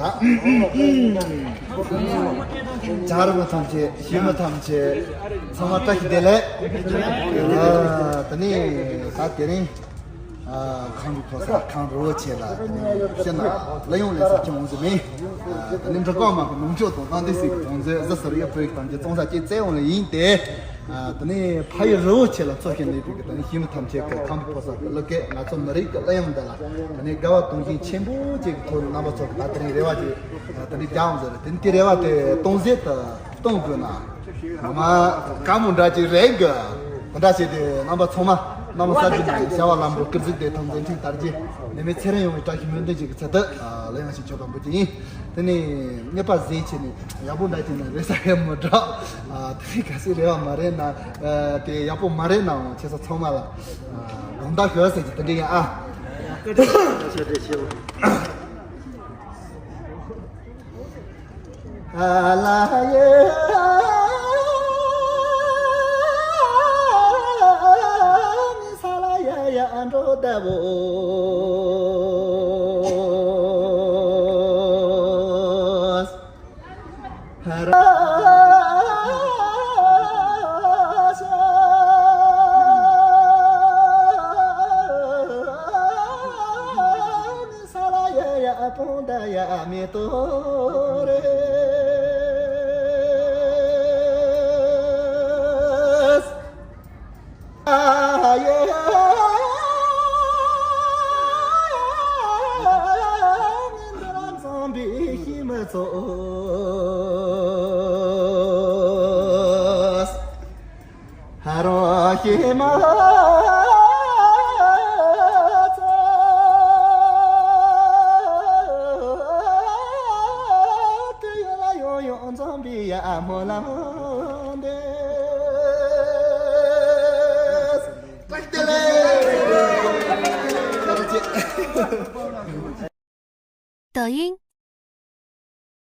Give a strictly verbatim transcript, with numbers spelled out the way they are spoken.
ལ། བྱ་རོག་ཐམས་ཅད་ཞི་མི་ཐམས་ཅད་ཚང་མ་བཀྲ་ཤིས་བདེ་ལེགས། ཨ། ད་ནི་ད་དེ་རིང་ཨ། ཁམས་པའི་ཕོ་གསར་ཁམས་རི་བོ་ཆེ་ལ་ད་ནི་ཤི་ན་གླུ་དབྱངས་ལེན་ས་ཅི་འོང་ཟེར་མིན། ཨ། ད་ནི་འབྲི་གོང་མ་གི་ནུབ་ཕྱོགས་དང་ཏང་ཏི་སི་གི་གྲོང་ཚོའི་གཟི་ཟུར་ཡོད་བོད་ཀྱི་ཐམས་ཅད་གཙང་ས་ཅི་བཙལ་འོང་ལ་ཡིན་ཏེ། ཨ། ད་ནི་ཕ་ཡུལ་རི་བོ་ཆེ་ལ་འཚོ་ཞིང་གནས་པའི་གི་ད་ནི་ཞི་མི་ཐམས་ཅད་ཀྱི་ཁམས་པའི་ཕོ་གསར་གྱི་གླུ་སྐད། ང་ཚོ་མི་རིགས་ཀྱི་གླུ་དབྱངས་འདི་ལ་ད་ནི་དགའ་བ་དུང་ཞེན་ཆེན་པོ་ཅིག་གི་ཐོག་ནས་རྣམ་པ་ཚོ་གི་ད་དེ་རིང་རེ་བ་ཅིག་ད་ནི་རྒྱག་འོང་ཟེར། དེ་ནི་དེ་རེ་བ་དེ་སྟོང་ཟད་དུ་གཏོང་དགོས་ན་ངོ་མ་དཀའ་མོ་འདྲ་ཅིག་རེད་གི། དེ་འདྲ་བྱས་ཏེ་རྣམ་པ་ཚང་མ་གནམ་ས་གཞི་ནས་བྱ་བ་ལམ་འགྲོ་སྐུ་གཟུགས་བདེ་ཐང་མཛད་འཕྲིན་དར་རྒྱས་ནད་མེད་ཚེ་རིང་ཡོང་བའི་བཀྲ་ཤིས་སྨོན་འདུན་ཞིག་གི་ཚུལ་དུ་གླུ་དབྱངས་ཤིག་མཆོད་པ་འབུལ་གྱི་ཡིན། དེ་ནས་རྙེད་པ་གཟིགས་བྱས་ནས་ཡག་པོ་འདྲ་བྱས་ནས་རེད་ས་ཡང་མི་འགྲོ། ཨ། དེ་རིང་གལ་སྲིད་རེ་བ་མ་རེད་ན། ཨ། དེ་ཡག་པོ་མ་རེད་ནའང་ཁྱེད་ཚོ་ཚང་མ་ལ། ཨ། དགོངས་དག་ཞུ་ཟེར་གྱི་དེ་འདྲ་ཡིན་ཨ། ཨ་ལ་ཡེ། ཨ་མི་ས་ལ་ཡ་ཡ་འགྲོ་ད་བོ། ཧ་ར་ས་ལ་ཡ་ཡ་སྤུན་ཟླ་ཡ་མེ་ཏོག་རེད། ཨ་ཡེ། ཉིན་དུ་རང་འཛོམས་པའི་ཤིང་མི་ཚོ། ཧ་རོ་ཤི་མ་ཚོ། དུ་ཡོད་ལ་ཡོང་ཡོང་འཛོམས་པའི་ཡ་མོ་ལ་འདེ། བཀྲ་ཤིས་བདེ་ལེགས། བཀྲ་ཤིས་བདེ་ལེགས། 抖音